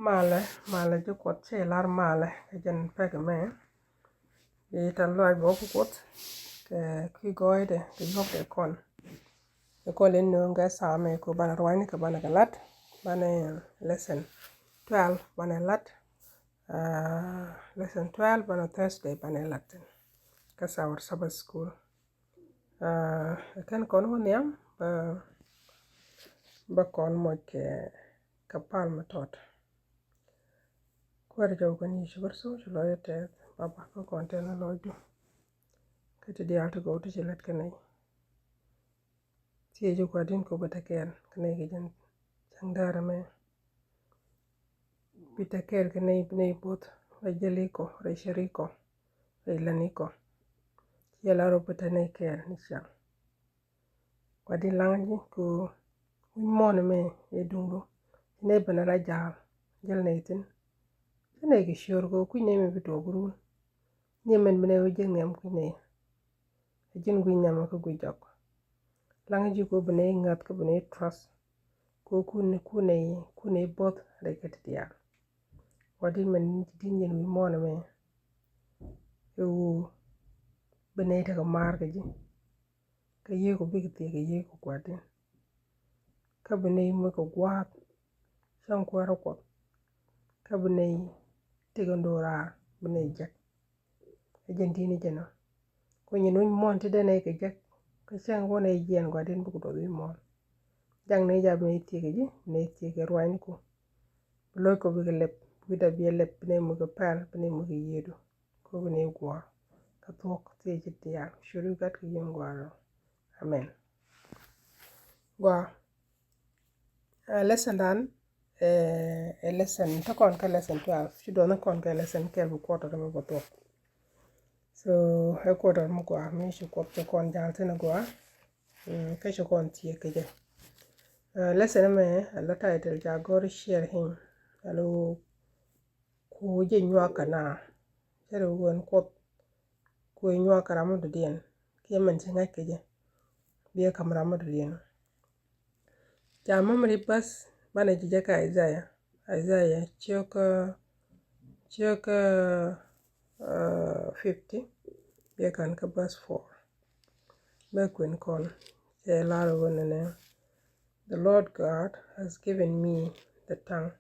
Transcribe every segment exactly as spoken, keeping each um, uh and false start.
Malɛ, malɛ ji̱ Kuɔth, cɛ lar malɛ kɛ jɛn pek mɛ. Bi tɛth lɔaac bä wä kä Kuoth kɛ kui̱ gɔɔydɛ kɛ yuɔkdɛ kɔn. Kɛ kɔn lɛ nööŋ kɛ thaamɛ kɛ banɛ ruacni kɛ banɛ kɛ lat, banɛ lesson twelve banɛ lat. Ah, lesson twelve banɛ Thursday banɛ lat thi̱n kä our Sabbath school. Ah, kɛn kɔn wä nhiam bä, bä kɔn moc kɛ kɛ pal mi tɔt. Kuäär jɔw kɛn Yecu Kritho ci lɔcdä tɛth, Baba, kä kɔn tɛth ni lɔcdu. Kä ti diaal ti gɔw ti ci lät kɛ nɛy. Thiec ji̱ Gua̱di̱n kɛ ɣöö bi te kɛɛl kɛ nɛy kɛ jɛn cäŋ däärä mɛ. Bi te kɛɛl kɛ nɛy, bi nɛy bo̱th rɛy jälikɔ, rɛy cärikɔ, rɛy lätnikɔ. Ciɛ la rɔ bi te nɛy kɛɛl ni ciaŋ. Gua̱di̱n, laŋä ji̱ kɛ ɣöö wi̱c muɔ̱ɔ̱n ɛmɛ ɛ duŋdu. Ci nɛy ben ala ja̱a̱l, jäl nɛy thi̱n. Ci nɛy kɛ ciöör kɛ ɣöö kui̱c nɛy mɛ bi tuɔɔk run. Ni ɛmɛn bi nɛy wä jiäk nhiam kui̱c nɛy. Ɛ ji̱n guic nhiamä kä guic jɔk. Laŋä ji̱ kɛ ɣöö bi nɛy ŋäth kä bi nɛy trust. Kɛ ɣöö kun, kun nɛy, kun nɛy bo̱th rɛy kɛ ti diaal. Gua̱di̱n, mɛn di̱t yɛn wi̱i̱ muɔ̱ɔ̱n ɛmɛ. Kɛ ɣöö bi nɛy tekɛ maar kɛ ji̱. Kä Yiëë Kuɔth bikɛ thiek kɛ Yiëë Kuɔth Gua̱di̱n. Kä bi nɛy moc kɛ gua̱a̱th cäŋ kuäärä Kuɔth. Kä bi nɛy tekɛ ndo̱raar, bi nɛy jek. Ɛ jɛn di̱t ni jɛn ɔ. Kɛ ɣöö nyin wi̱c muɔ̱ɔ̱n ti dee nɛy kɛ jek. Kä cäŋ wä nɛy jiɛɛn, Gua̱di̱n, bikɛ duɔth wi̱c muɔ̱ɔ̱n. Jaŋ nɛy ja̱ bi nɛy thiek kɛ ji̱, bi nɛy thiek kɛ ruacniku. Bi lo̱ckɔ bikɛ lɛp, bikɛ dee bi lɛp, bi nɛy moc kɛ pɛl, bi nɛy moc kɛ yiëëdu. Kɛ ɣöö bi nɛy guɔ̱ɔ̱r kä thuɔ̱k thiec ti diaal. Ciöt wi̱i̱ Gat kɛ Yiëë Gua̱a̱r rɔ. Amen. Gɔaa. Ɛ, lesson dan, ɛ, ɛ lesson te kɔn kä lesson twelve. Ci duɔth ni kɔn kä lesson kɛl bi quarter mɛ bä thuɔ̱k. So ɛ quarter mi gɔaa mi ci Kuoth cɛ kɔn ja̱a̱l thi̱n gɔaa. Mm, kä cɛ kɔn thiek kɛ jɛ. Ɛ, lesson mɛ a la title ca gɔr share him. A lo ku jɛ nyuak kɛ na. Cɛ ri wen Kuoth ku jɛ nyuak kɛ ram mi dɔ̱diɛn. Kiɛ mɛn ci ŋa̱c kɛ jɛ. Biɛ kam ram mi dɔ̱diɛn. Ca memory verse banɛ ji̱ jɛ kä Isaiah. Isaiah ciök, ciök, uh, fifty. Biɛ kan kä verse four. Bɛ kuɛn kɔn cɛ lar ɣöö nɛnɛ, "The Lord God has given me the tongue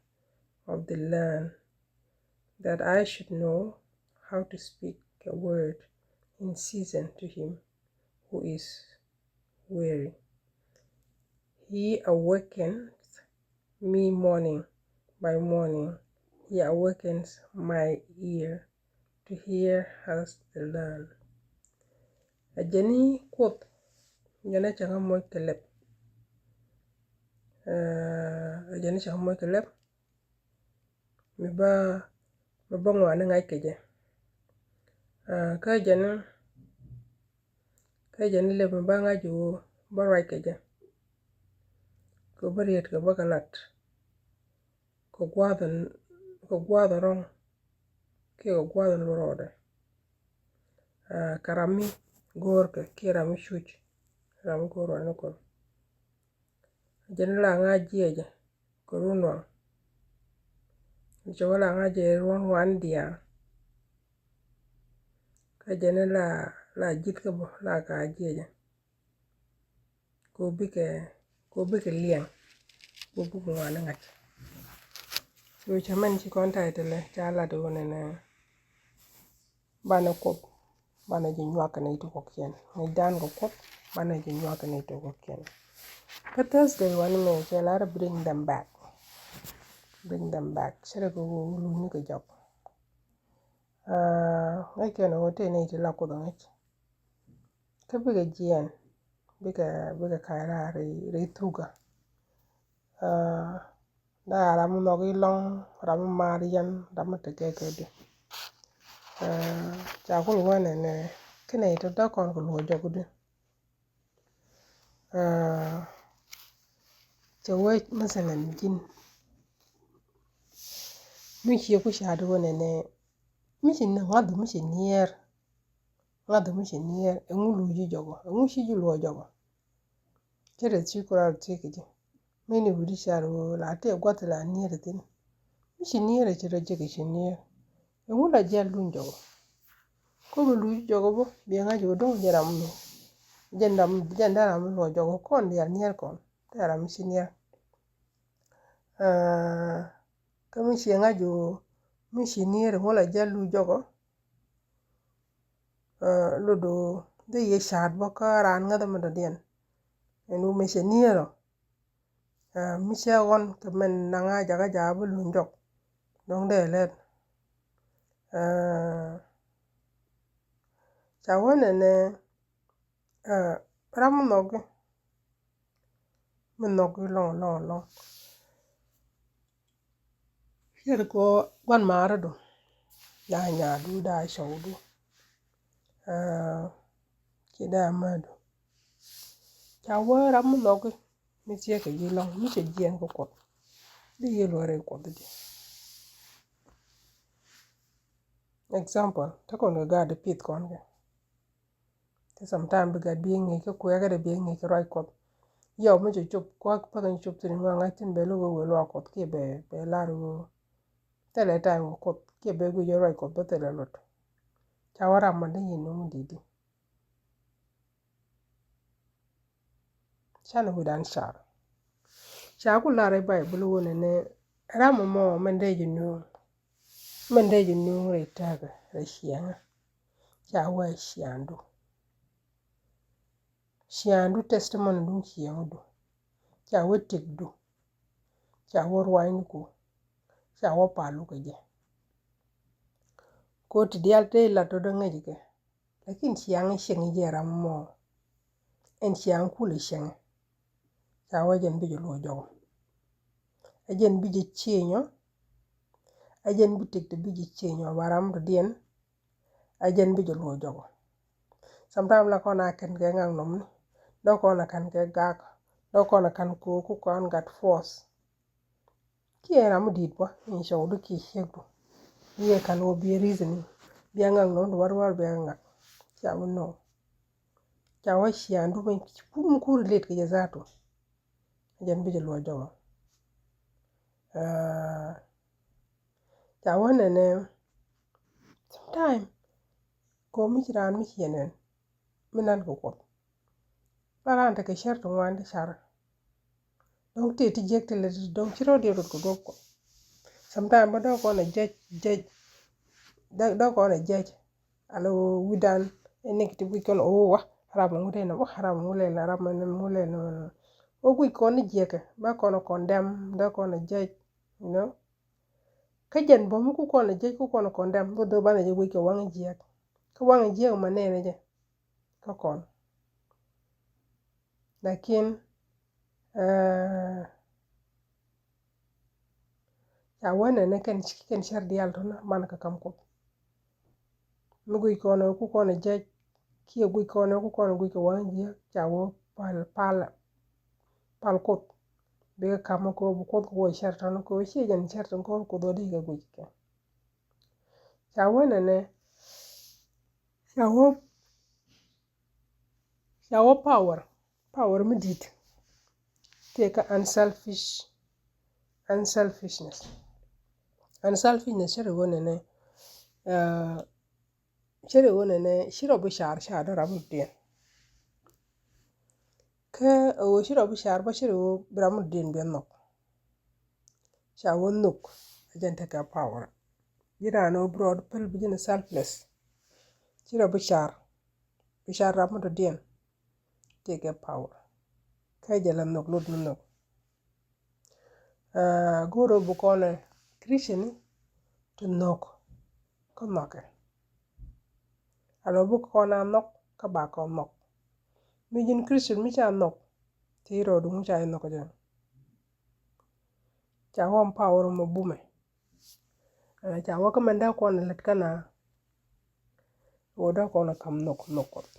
of the learned, that I should know how to speak a word in season to him who is weary. He awakens me morning by morning. He awakens my ear to hear as the learned." Ɛ jɛn ni Kuoth, jɛn ɛ cäŋ ɛ moc kɛ lɛp. Ɛ jɛn ɛ cäŋ ɛ moc kɛ lɛp. Mi bä, mi bä ŋɔaani ŋa̱c kɛ jɛ. Ɛ, kä jɛn, kä jɛn lɛp mi bä ŋa̱c jɛ ɣöö bä ruac kɛ jɛ. Kɛ bä riet kɛ bä kɛ lat. Kɛ gua̱a̱th, kɛ gua̱a̱th rɔ̱ŋ kiɛ kɛ gua̱a̱th rɔɔdɛ. Ɛ, kɛ ram mi go̱o̱rkɛ kiɛ ram mi cuc, ram mi go̱o̱r ruacni Kuɔth. Jɛn la ŋa̱c jiɛcɛ kɛ run waŋ. Cɛ wä la ŋa̱c jiɛcɛ run waŋ diaal. Kä jɛn la, la ji̱th kä bä la ka jiɛcɛ. Ko bikɛ, ko bikɛ liɛŋ, ko bikɛ ŋuan ni ŋa̱c. So cɛ mɛn ci kɔn title ca lat wä nɛnɛ, banɛ Kuoth, banɛ ji̱ nyuak kɛ nɛy ti kɔ̱kiɛn. Ŋäc dan kɛ Kuoth, banɛ ji̱ nyuak kɛ nɛy ti kɔ̱kiɛn. Kä Thursday wani mɛ cɛ lar bring them back. Bring them back. Cɛ rɛ kɛ wä luny ni kɛ jɔk. Ah, ŋäc kɛn wä tëë nɛy ti la Kuoth ŋäc. Kä bikɛ jiɛn, bikɛ, bikɛ ka̱c raar rɛy, rɛy thukä. Ah, da ram mi nhɔk ilɔŋ, ram mi maar yɛn, ram mi tekɛ kɛ di. Ah, ca kul wä nɛnɛ, kinɛ itɔ da kɔn kɛ luɔ jɔk di. Ah, cɛ wee mɛsɛlɛn ji̱n. Mi ciɛ ku ca di wä nɛnɛ, mi ci ni ŋa̱th mi ci niɛɛr. Ŋa̱th mi ci niɛɛr, ɛŋu luɔc ji̱ jɔkɔ, ɛŋu ci ji̱ luɔc jɔkɔ. Cɛ rɛ ci ku ral ti kɛ ji̱. Mi ni wi̱di car ɣöö la tëë gua̱th la niɛɛr thi̱n. Mi ci nier ɛ ci rɔ jek ci nier. Ɛŋu la jial luny jɔk? Ko bi luny jɔk bä biɛ ŋa̱c wä do̱ŋ jɛ ram mi. Jɛ ram jɛ ram mi luɔ jɔk kɔn dial nier kɔn. Tɛ ram mi ci nier. Kä mi ci ŋa̱c wä mi ci nier ɛŋu la jial luny jɔk? Ludo dee yɛ ca̱a̱t bä kä raan ŋäth mi dɔ̱diɛn. Ɛn wä mi ci nier ɔ. Mi cɛ ɣɔn kɛ mɛn naŋa jakä jakä bi luny jɔk. Dɔ̱ŋ dee lɛt ca wä nɛnɛ ram mi nhɔki mi nhɔki lɔŋ lɔŋ lɔŋ. Ciɛ kɔ guan marädu. Daa nyadu daa cɔwdu. Ci daa mädu. Ca wä ram mi nhɔki mi ciɛ kɛ ji̱ lɔŋ mi cɛ jiɛn kɛ kuɔth. Di yɛ luɔrɛ kuɔth di. Example, te kɔn kɛ gat di pith kɔn kɛ. Ti sometime bi gat bi ŋi̱i̱c kä kuɛɛkä dee bi ŋi̱i̱c kä ruac kuɔth. Yɔw mi cɛ cop kuak päk in cop thin ŋuan ŋa̱c thin bɛ lo̱k wee luaak kuɔth kiɛ bɛ bɛ lar wee. Thilɛ time kɛ kuɔth kiɛ bɛ guic ruac kuɔth bä thilɛ lot. Ca wä ram man dee yin nuŋ didi. Canɛ wi̱dan car. Ca ku lar i̱ Baibul wunɛ ni ram mɔ mɛn dee ji̱ nuŋ. Mɛn dee ji̱ nuŋ rɛy tääkä rɛy ciɛŋä. Ca wä ciaŋdu. Ciaŋdu testimony duŋ ciɛŋdu. Ca wä tikdu. Ca wä ruanydu ku. Ca wä palu kɛ jɛ. Ko ti dial te lat tɔ dee ŋäc kɛ. Lakin ciaŋ cieŋ jɛ ram mɔ. Ɛn ciaŋ kulɛ cieŋ. Ca wä jɛn bi jɛ luɔ jɔk. Ɛ jɛn bi jɛ cieŋ ɔ. Ɛ jɛn bi tik ti bi jɛ cieŋ ɔ ba ram tɔ diɛn. Ɛ jɛn bi jɛ luɔ jɔk. Sometime la kɔn a kɛn kɛ ŋaŋ nɔmni. Dɔk kɔn a kɛn kɛ gak. Dɔk kɔn a kɛn ko ku kɔn gat force. Kiɛ ram mi di̱i̱t bä in cɔw di kiɛ ciek du. Yɛ kal wä biɛ reasoning. Biɛ ŋak nɔn di war war biɛ ŋak. Ca wä nɔ. Ca wä cian du mi kum ku relate kɛ jɛ zatu. Jɛn bi jɛ luɔ jɔŋɔ. Ca wä nɛnɛ. Sometime ko mi ci raan mi ciɛ nɛn. Mi nan kɛ kuɔth. Ba ran tekɛ cär ti ŋuan ti car. Dɔ̱ŋ ti ti jiäk ti lɛ ti dɔ̱ŋ ci rɔ̱diɛn rot kɛ duɔ̱p kɔ. Sometime bä dɔ̱ŋ kɔn ɛ judge judge. Dɔ̱ŋ kɔn ɛ judge. Alɛ wi̱dan ɛ negative wi̱c kɔn ɛ wa ram ŋu dee nɛ wa ram ŋu lɛ nɛ ram ŋu lɛ nɛ. Wä wi̱c kɔn ni jiäkɛ ba kɔn ɛ condemn dɔ̱ŋ kɔn ɛ judge, you know. Kä jɛn bä mi ku kɔn ɛ judge ku kɔn ɛ condemn bä dho̱ banɛ jɛ wi̱c kɛ waŋ jiäk. Kä waŋ jiäk ma nɛnɛ jɛ. Kä kɔn. Lakin ca wä nɛnɛ kɛn cär diaal tɔnä man kɛ kam kuɔth. Mi guic kɔn ɛ ku kɔn ɛ judge kiɛ guic kɔn ɛ ku kɔn ɛ guic kɛ waŋ jiäk ca wä pal pal pal kuoth. Bikɛ kam ɛ kɛ wä bi kuoth kɛ wä cär tɔnä kɛ wä ciɛ jɛn cär tɔn kɛ wä kuoth wä dee kɛ guic kɛ. Ca wä nɛnɛ ca wä Ca wä power, power mi di̱t. Tëë kä unselfish, unselfishness. Unselfishness cɛ ri wä nɛnɛ. Cɛ ri wä nɛnɛ ci rɔ bi car car dee ram mi diɛn. Kä ɛ wä ci rɔ bi car bä cɛ ri wä bi ram mi diɛn biɛ nhɔk. Ca wä nhök ɛ jɛn tekɛ power. Ji̱ raan ɛ wä bi rɔɔd päl bi ji̱n selfless. Ci rɔ bi car bi car ram mi tɔ diɛn. Tekɛ power kä jɛ la nhök lot mi nhök. Go̱o̱r ɛ bi kɔn ɛ Christian ti nhök kä nhɔkɛ. Alɔ bi kɔn a nhɔk kä ba kɔn nhɔk. Mi ji̱n Christian mi ca nhɔk ti rɔɔd ŋu ca nhɔk jɛ. Ca wä power mɔ bumɛ. Ca wä kä mɛn dee kɔn lät kä na. Wä dee kɔn kam nhök nhök kuɔth.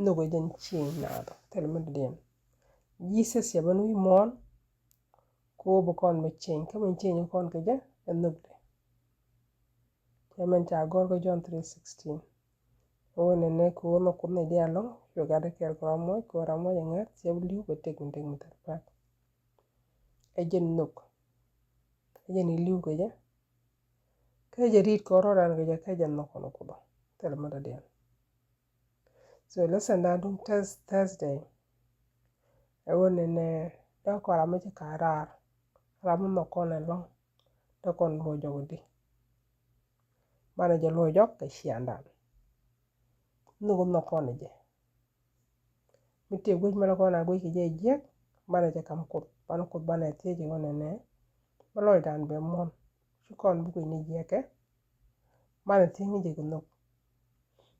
Nhök jɛn cieŋ naath thil mi diɛn. Jesus cɛ ben wi̱i̱ muɔ̱ɔ̱n. Ko bi kɔn mi cieŋ kä mi cieŋ kɔn kɛ jɛ ɛ nhök dee. Cɛ mɛn ca gɔr kä John three sixteen. Wä nɛnɛ ko nhök kuɔth ni diaal lɔŋ cuɛ gat dee kɛɛl kɛ ram muɔc ko ram muɔc ɛ ŋa̱th cɛ bi li̱w bɛ tek mi tek mi thil pa̱a̱t. Ɛ jɛn nhök. Kä jɛ ni li̱w kɛ jɛ. Kä jɛ ri̱i̱t kɔn rɔɔdan kɛ jɛ kä jɛ nhɔk kɔn Kuoth. Thilɛ mi dɔ̱diɛn. So lesson dan duŋ Thurs- Thursday. Ɛ ɣöö nɛnɛ dee kɔn ram mi ci ka̱a̱c raar. Ram mi nhɔk kɔn ɛlɔ̱ŋ. Dee kɔn luɔc jɔk di. Banɛ jɛ luɔc jɔk kɛ ciaaŋdan. Nhök nhɔk kɔn jɛ. Mi tëë guic mɛn kɔn a guic kɛ jɛ jiɛk, banɛ jɛ kam Kuoth, banɛ Kuoth banɛ thiec ɣöö nɛnɛ, mi lɔcdan bɛ muɔ̱n, ci kɔn bi guic ni jiɛkɛ, banɛ thiec ni jɛ kɛ nhök.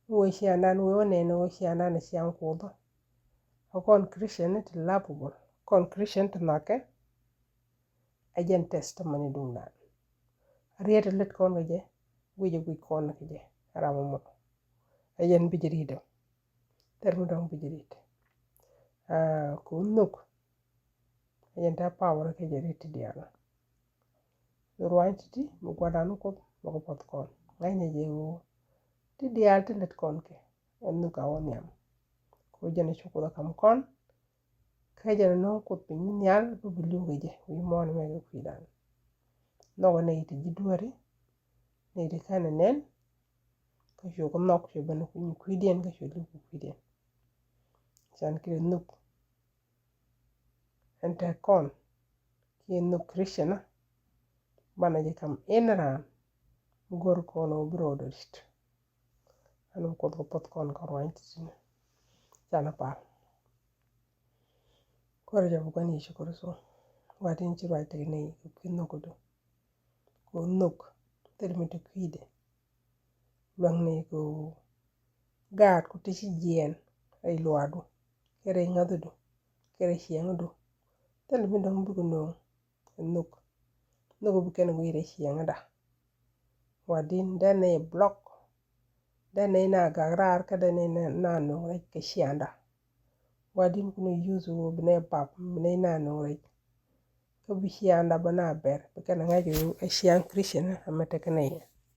Mi wee ciaaŋdan wee wä nɛnɛ wee ciaaŋdan ɛ ciaaŋ Kuoth. Ɛ kɔn Christian ni ti lovable, kɔn Christian ti nhɔkɛ, ɛ jɛn testimony duŋdan. Riet lät kɔn kɛ jɛ, guic ɛ guic kɔn kɛ jɛ, ram mɔ. Ɛ jɛn bi jɛ riet ɛ. Thil mi dɔ̱ŋ bi jɛ riet. Aa, ku nhök. Ɛ jɛn te power kɛ jɛ riet ti diaal. Ruany ti̱ti̱ mi gua̱dan Kuoth mi kɛ puɔth kɔn. Ŋa̱cnɛ jɛ ɣöö ti diaal ti lät kɔn kɛ. Ɛ nhök a wä nhiam. Ku jɛn ɛ cu Kuoth ɛ kam kɔn. Kä jɛn nɔŋ Kuoth piny ni nhial bi bi li̱w kɛ jɛ wi̱i̱ muɔ̱ɔ̱n mɛ kɛ kui̱dan. Nhɔkɛ nɛy ti ji̱ dueeri, nɛy ti kɛn ɛ nɛn, kä cu kɛ nhɔk cu ben kui̱diɛn kä cu li̱w kɛ kui̱diɛn. Can kɛ nhök ɛn te kɔn kiɛ nhök Christian, banɛ jɛ kam in raan mi go̱r kɔn ɔ bi rɔɔdɛ ri̱t. Ɛn mi Kuoth kɛ puɔth kɔn kɛ ruany ti̱ti̱ni. Canɛ pal. Kuäär jɛ bi gua̱n Yecu Kritho. Gua̱a̱th in ci ruac tekɛ nɛy kɛ kui̱ nhökädu. Kɛ nhök thil mi te kui̱dɛ. Luäŋni kɛ gaat ku ti ci jiɛɛn rɛy luaakdu kɛ rɛy ŋa̱thädu kɛ rɛy ciɛŋädu. Thil mi dɔ̱ŋ bikɛ nööŋ. Nhök. Nhök bi kɛn guic rɛy ciɛŋäda. Gua̱di̱n dee nɛy block. Dee nɛy na gak raar kä dee nɛy na nööŋ rɛc kɛ ciaŋda. Gua̱di̱n kunɛ use ɣöö bi nɛy bap bi nɛy na nööŋ rɛc. Kä bi ciaŋda bä na bɛr bi kɛn ŋa̱c ɣöö ɛ ciaŋ Christian amɛ tekɛ nɛy.